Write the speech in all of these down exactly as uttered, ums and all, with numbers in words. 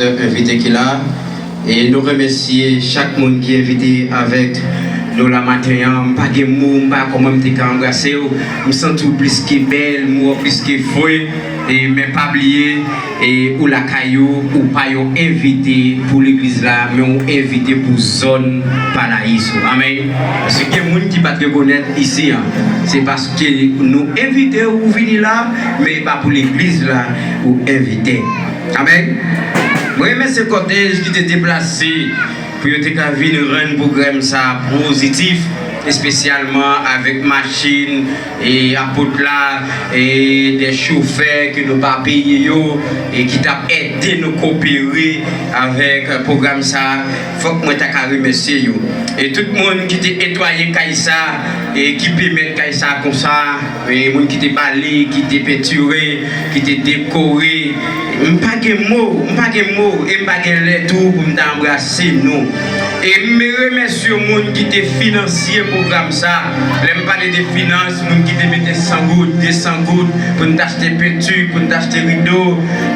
envite ki la. E nou remèsye chak moun ki envite avèk nou la maten an. M pa gen mo, m pa kòman m te ka anbrase w. M santi w plis ke bèl, m wè w plis ke fre. E, men pa bliye, e, ou lakay ou, ou pa yon envite pou legliz la, men ou envite pou zòn Paraíso. Amèn. Paske gen moun ki pa t rekonèt isi an. Se paske nou envite ou vini la, men e pa pou legliz la ou envite. Amèn. Mwen remèsye kòtèj ki te deplase pou yo te ka vin rann pwogram sa pozitif, espesyalman avèk machin e apot la, e de chofè ke nou pa peye yo, e ki t ap ede nou kopere avèk pwogram sa. Fòk mwen ta ka remèsye yo. E tout moun ki te netwaye kay sa, e ki pèmèt kay sa konsa, e moun ki te bale, ki te pentire, ki te dekore. M pa gen mo, m pa gen mo, e m pa gen lè tou pou m ta anbrase nou. E m remèsye moun ki te finansye pwogram sa. Lè m pale de finans, moun ki te mete san goud, de san goud, pou n te achte penti, pou n te achte rido,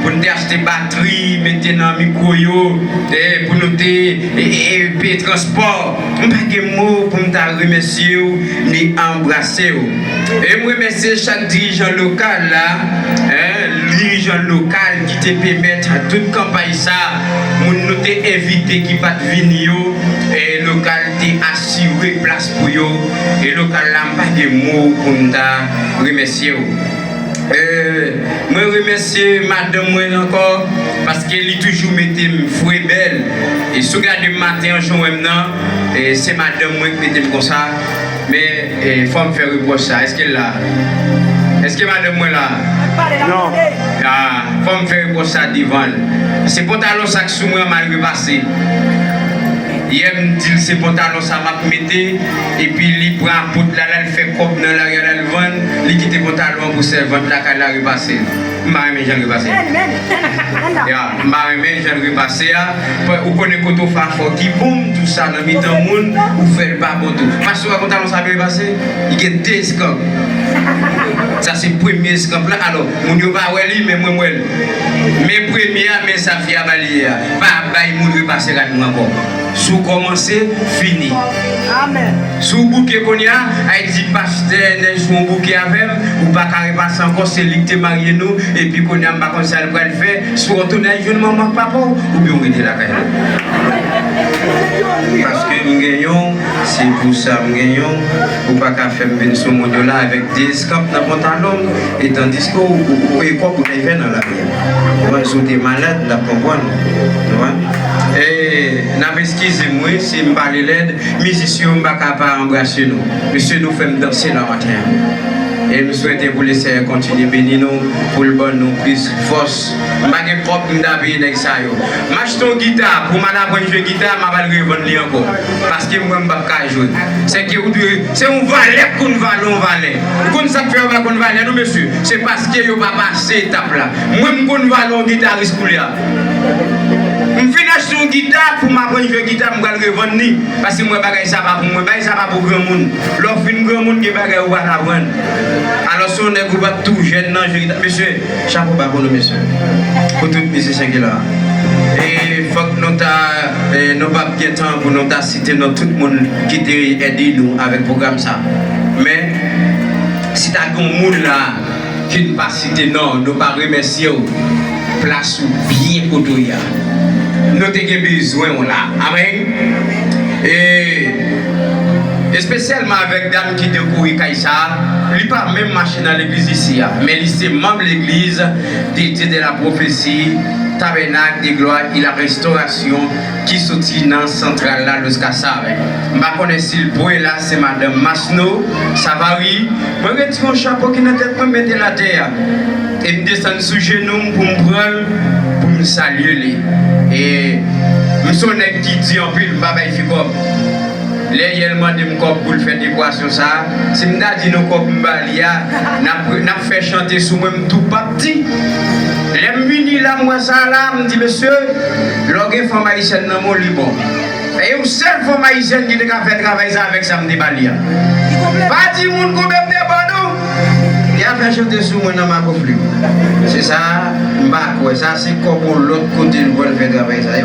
pou n te achte batri, mete nan mikwo yo, e pou nou te, e, e, e peye transpò. M pa gen mo pou m ta remèsye w, ni anbrase w. E m remèsye chak dirijan lokal la, en, dirijan lokal ki te pèmèt tout kanpay sa, moun nou te envite ki pa t vini yo, e lokal te asire plas pou yo, e lokal la, m pa gen mo pou m ta remèsye w. E, mwen remèsye madanm mwen ankò, paske li toujou mete m fre bèl. E si w gade m maten an, jan w wè m nan, e, se madanm mwen ki mete m konsa. Men, e, fò m fè repwòch sa. Èske l la? Èske madanm mwen la? Non. Ah, fò m fè repwòch sa devan l. Se pantalon sa k sou mwen an m al repase. Yè m di l se pantalon sa m ap mete, epi li pran apot la, l al fè kòb nan lari a, l al vann, li kite pantalon an pou sèvant lakay la repase l. M pa renmen jan l repase. Ya, m pa renmen jan l repase a. Ou konnen kote w fè afè w ki bon, tou sa nan mitan moun, ou fè l pa bon tou. Pastè, w wè pantalon sa byen repase? Li gen de eskanp. Sa se premye eskanp la. Alò, moun yo pa wè li, men mwen m wè l. Men premye a, men sa fi a ba li ye a. Pa bay moun repase rad mwen ankò. Si w kòmanse, fini. Amèn. Si w bouke kounye a, ay di pastè nèj fè yon bouke avè m, ou pa ka repase ankò, se li k te marye nou, epi kounye a m pa konn sa l pral fè, swa w tounen al jwenn manman ak papa w, oubyen w rete lakay la. Paske m gen yon, se pou sa m gen yon, ou pa ka fè m vin sou moun yo la avèk de eskanp nan pantalon m, e tandiske w, ou, ou, e kòb ou te fè nan lari a. Mwen, si w te malad, n t ap konprann. Ou konprann? E, n ap eskize m, wi, si m pale lèd. Mizisyen yo, m pa ka pa anbrase nou. Mesye, nou fè m danse nan maten an. E m swete pou Leseyè kontinye beni nou, pou l ban nou plis fòs. M pa gen kòb pou m ta peye nèg sa yo. M achte yon gita, pou m al aprann jwe gita, m ap al revann li ankò. Paske m wè m p ap ka jwe. Sèke ou dwe, se yon valè k konn vale yon valè. Ou konn sa k fè yo pa konn valè nou, mesye? Se paske yo pa pase etap la. Mwen, m konn vale yon gitaris koulye a. M fin achte yon gita pou m aprann jwe gita, m pral revann li. Paske m wè bagay sa pa pou mwen. Bagay sa pa pou granmoun. Lè w fin granmoun, gen bagay ou pa ka aprann. Alò, si yon nèg ou pa t tou jèn nan jwe gita, mesye, chapo ba pou nou, mesye. Pou tout mizisyen ki la. E fòk nou ta, e nou p ap gen tan pou nou ta site non tout moun ki te ede nou avèk pwogram sa. Men, si ta gen yon moun la, ke n pa site non, nou pa remèsye w, plas ou byen kote w ye a. Nou te gen bezwen w la. Amèn. E espesyalman avèk dam ki dekore kay sa a, li pa menm mache nan legliz isi a, men li se manm legliz de Dieu de la prophétie, Tabernacle de gloire et la restauration ki soti nan santral la, Los Casaves. M pa konnen si l pwen la, se madanm Masno Savari. Mwen retire yon chapo ki nan tèt mwen, m mete l atè a. E m desann sou jenou m pou m pran l, pou m salye li. E m se yon nèg ki di anpil, m pa bay fi kòb. Lè yè l mande m kòb pou l fè dekorasyon sa a, si m ta di nou kòb m ba li a, n ap, n ap fè chante sou mwen, m tou p ap di. Lè m vini la, m wè sa la, m di, mesye, lè w gen fanm ayisyèn nan men w, li bon. E yon sèl fanm ayisyèn ki te ka fè travay sa avèk sa m te ba li a. Pa di moun konbyen m te ban nou. Fè chante sou mwen nan Mago Flip. Se sa, m pa kwè. Sa se kòb yon lòt kote l pral fè travay sa.